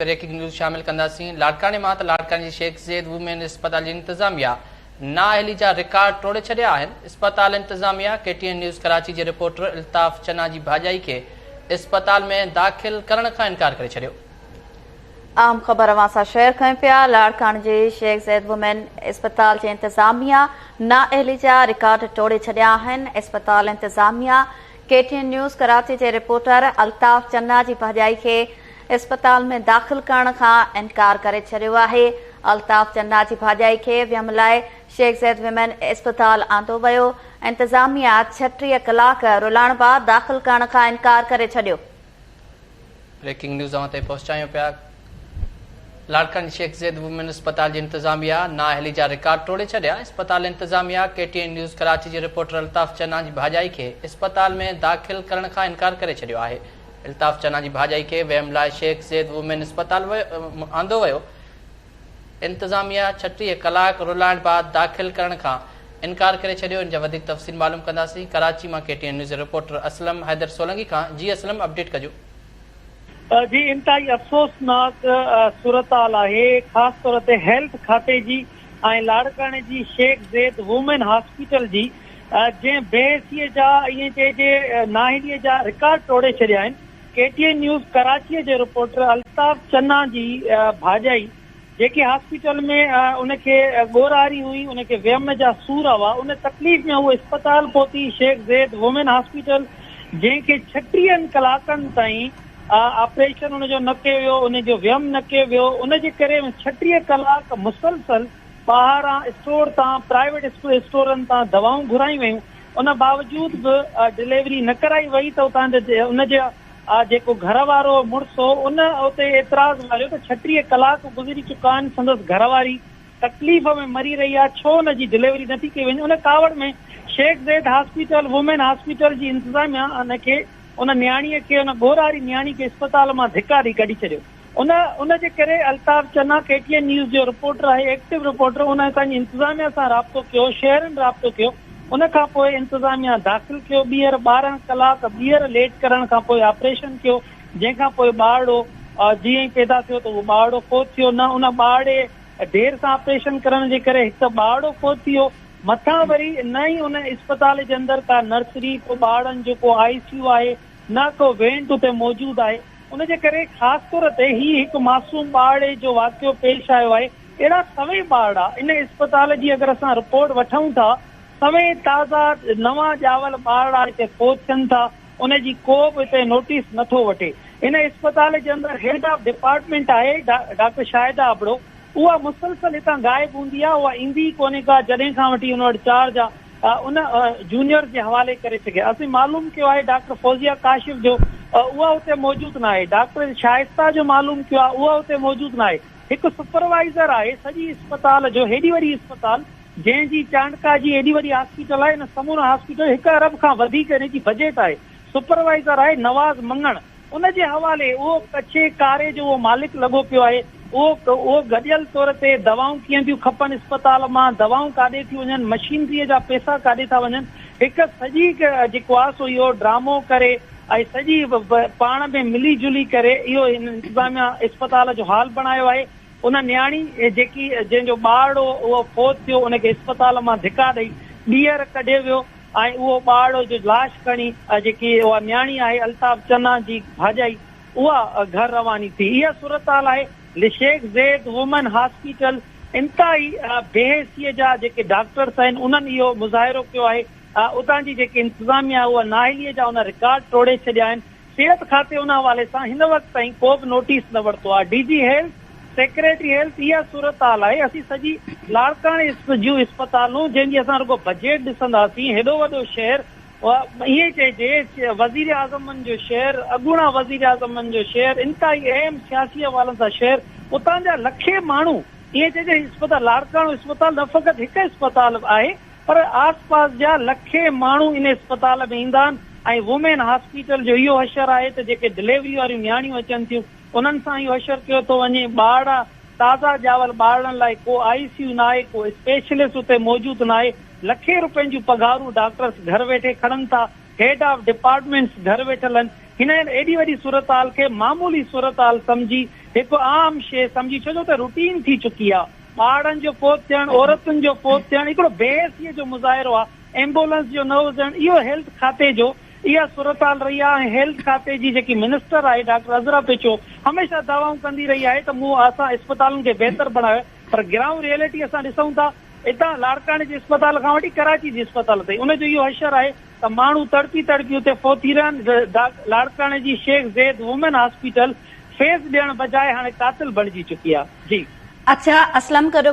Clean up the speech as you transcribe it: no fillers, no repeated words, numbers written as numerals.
Breaking news شامل ڪنداسين لاڙڪاڻي مان ته لاڙڪاڻي جي شيخ زيد وومين اسپتال جي انتظاميا نااهلي جا رڪارڊ ٽوڙي ڇڏيا آهن اسپتال انتظاميا ڪي ٽي اين نيوز ڪراچي جي رپورٽر الطاف چنا جي ڀاڄائي کي اسپتال ۾ داخل ڪرڻ کان انڪار ڪري ڇڏيو. اهم خبر اوهان سان شيئر ڪيون پيا لاڙڪاڻي جي شيخ زيد وومين اسپتال جي انتظاميا نااهلي جا رڪارڊ ٽوڙي ڇڏيا آهن اسپتال انتظاميا ڪي ٽي اين نيوز ڪراچي جي رپورٽر الطاف چنا جي ڀاڄائي کي اسپتال ۾ داخل ڪرڻ کان انڪار ڪري ڇڏيو آهي، الطاف چنا جي ڀاڄائي کي ويم لاء شيخ زيد ويمن اسپتال آندو ويو، انتظاميا 36 ڪلاڪ رلائڻ بعد داخل ڪرڻ کان انڪار ڪري ڇڏيو. بريڪنگ نيوز اوهان تائين پهچايون پيا لاڙڪاڻي جي شيخ زيد وومين اسپتال جي انتظاميا نااهلي جا رڪارڊ ٽوڙي ڇڏيا، اسپتال انتظاميا ڪي ٽي اين نيوز ڪراچي جي رپورٽر الطاف چنا جي ڀاڄائي کي اسپتال ۾ داخل ڪرڻ کان انڪار ڪري ڇڏيو آهي، الطاف چنا جي ڀاڄائي کي ويم لاء شيخ زيد وومين اسپتال آندو ويو، انتظاميا 36 ڪلاڪ رلائڻ بعد داخل ڪرڻ کان انڪار ڪري ڇڏيو، ان جا وڌيڪ تفصيل معلوم ڪنداسين ڪراچي مان ڪي ٽي اين نيوز جي رپورٽر اسلم حيدر سولنگي کان، جي اسلم اپڊيٽ ڪجو. جي انتهائي افسوسناڪ صورتحال آهي خاص طور تي هيلٿ کاتي جي ۽ لاڙڪاڻي جي شيخ زيد وومين هاسپيٽل جي جنهن بي حسيء جا ائين چئجي نااهليء جا رڪارڊ ٽوڙي ڇڏيا آهن. ڪي ٽي اين نيوز ڪراچيء جي رپورٽر الطاف چنا جي ڀاڄائي جيڪي هاسپيٽل ۾ ان کي ڳورهاري هئي، ان کي ويم جا سور هئا، ان تڪليف ۾ هوء اسپتال پهتي، شيخ زيد وومين هاسپيٽل جنهن کي ڇٽيهن ڪلاڪن تائين آپريشن ان جو نه ڪيو ويو، ان جو ويم نه ڪيو ويو، ان جي ڪري 36 ڪلاڪ مسلسل ٻاهران اسٽور تان پرائيويٽ اسٽورن تان دوائون گهرايون ويون ان باوجود به ڊليوري نه ڪرائي وئي ته اتان جي ان جي جيڪو گهر وارو مڙس هو ان اتي اعتراض واريو ته 36 ڪلاڪ گذري چڪا آهن سندس گهر واري تڪليف ۾ مري رهي آهي ڇو ان جي ڊليوري نٿي ڪئي وڃي ان ڪاوڙ ۾ Sheikh Zayed hospital women hospital جي انتظاميا ان کي ان نياڻي کي ان ڳورهاري نياڻي کي اسپتال مان ڌڪا ڏئي ڪڍي ڇڏيو. ان ان جي ڪري Altaf Channa K T N news جو رپورٽر آهي ايڪٽو رپورٽر ان اتان جي انتظاميا سان رابطو ڪيو شهرين رابطو ڪيو ان کان پوء انتظاميا داخل ڪيو ٻيهر 12 ڪلاڪ ٻيهر ليٽ ڪرڻ کان پوء آپريشن ڪيو جنهن کان پوء ٻارڙو جيئن ئي پيدا ٿيو ته اهو ٻارڙو فوت ٿيو نه ان ٻارڙي دير سان آپريشن ڪرڻ جي ڪري هڪ ته ٻارڙو فوت ٿي ويو مٿان وري نه ئي ان اسپتال جي اندر ڪا نرسري ڪو ٻارڙن جو ڪو آء سي يو آهي نه ڪو وينٽ اتي موجود آهي ان جي ڪري خاص طور تي هي هڪ معصوم ٻارڙي جو واقعو پيش آيو آهي، اهڙا سوين ٻارڙا ان اسپتال جي اگر اسان رپورٽ وٺون ٿا سوين تازا نوان ڄاول ٻارڙا هتي فوت ٿين ٿا ان جي ڪو به هتي نوٽيس نه ٿو وٺي ان اسپتال جي اندر هيڊ آف ڊپارٽمينٽ آهي ڊاڪٽر شاهده ابڙو اها مسلسل هتان غائب هوندي آهي اها ايندي ئي ڪونهي ڪا جڏهن کان وٺي ان وٽ چارج آهي ان جونيئرز جي حوالي ڪري سگهي. اسين معلوم ڪيو آهي ڊاڪٽر فوزيه ڪاشف جو اها اتي موجود ناهي، ڊاڪٽر شائسته جو معلوم ڪيو آهي اها اتي موجود ناهي. هڪ سپروائيزر آهي سڄي اسپتال جو هيڏي وڏي اسپتال جنهن جي چانڊڪا جي ايڏي وڏي هاسپيٽل آهي ان سمورن هاسپيٽل هڪ ارب کان وڌيڪ ان جي بجيٽ آهي سپروائيزر آهي نواز مڱڻ ان جي حوالي اهو ڪڇي ڪاري جو اهو مالڪ لڳو پيو آهي، اهو اهو گڏيل طور تي دوائون ڪيئن ٿيون کپن اسپتال مان، دوائون ڪاڏي ٿيون وڃن، مشينريء جا پئسا ڪاڏي ٿا وڃن، هڪ سڄي جيڪو آهي سو اهو ڊرامو ڪري ۽ سڄي پاڻ ۾ ملي جلي ڪري اهو هن انتظاميا اسپتال جو حال بڻايو آهي. ان نياڻي جيڪي جنهن جو ٻارڙو اهو فوت ٿيو ان کي اسپتال مان ڌڪا ڏئي ٻيهر ڪڍيو ويو ۽ اهو ٻارڙو جو لاش کڻي جيڪي اها نياڻي آهي الطاف چنا جي ڀاڄائي اها گهر رواني ٿي اها صورتحال آهي شيخ زيد وومن هاسپيٽل انتهائي بي حسي جا جيڪي ڊاڪٽرس آهن انهن اهو مظاهرو ڪيو آهي اتان جي جيڪي انتظاميا آهي اها نااهلي جا ان رڪارڊ ٽوڙي ڇڏيا آهن صحت کاتي ان حوالي سان هن وقت تائين ڪو به نوٽيس نه ورتو آهي، D G health, secretary health اها صورتحال آهي، اسين سڄي لاڙڪاڻي جون اسپتالون جنهن جي اسان رڳو بجيٽ ڏسنداسين هيڏو وڏو شهر ائين چئجي وزيراعظمن جو شهر، اڳوڻا وزيراعظمن جو شهر، انتهائي اهم سياسي حوالن سان شهر، اتان جا لکين ماڻهو ائين چئجي اسپتال لاڙڪاڻو اسپتال نه فقط هڪ اسپتال آهي پر آس پاس جا لکين ماڻهو ان اسپتال ۾ ايندا آهن ۽ وومين هاسپيٽل جو اهو حشر آهي ته جيڪي ڊليوري واريون نياڻيون اچن ٿيون انهن سان اهو حشر ڪيو ٿو وڃي ٻارڙا تازا ڄاول ٻارڙن لاء ڪو آء سي يو ناهي ڪو اسپيشلسٽ اتي موجود ناهي لکين روپين جون پگهارون ڊاڪٽرس گهر ويٺي کڻن ٿا هيڊ آف ڊپارٽمينٽس گهر ويٺل آهن هن ايڏي وڏي صورتحال کي معمولي صورتحال سمجهي هڪ عام شيء سمجهي ڇو جو ته روٽين ٿي چڪي آ ٻارڙن جو فوت ٿيڻ عورتن جو فوت ٿيڻ هڪڙو بي حسي جو مظاهرو آ ايمبولنس جو نه هجڻ اهو هيلٿ کاتي جو اها صورتحال رهي آ ۽ هيلٿ کاتي جي جيڪي منسٽر آهي ڊاڪٽر عذرا پيچو هميشه دعوائون ڪندي رهي آهي ته مون اسان اسپتالن کي بهتر بڻايو آهي پر گرائونڊ ريئلٽي اسان ڏسون ٿا اتان لاڙڪاڻي جي اسپتال کان وٺي ڪراچي جي اسپتال تائين ان جو اهو حشر آهي ته ماڻهو تڙپي تڙپي اتي فوت ٿي رهيا آهن، لاڙڪاڻي جي شيخ زيد وومين هاسپيٽل فيض ڏيڻ بجاء هاڻي قاتل بڻجي چڪي آهي. جي. اڇا اسلم گڏو.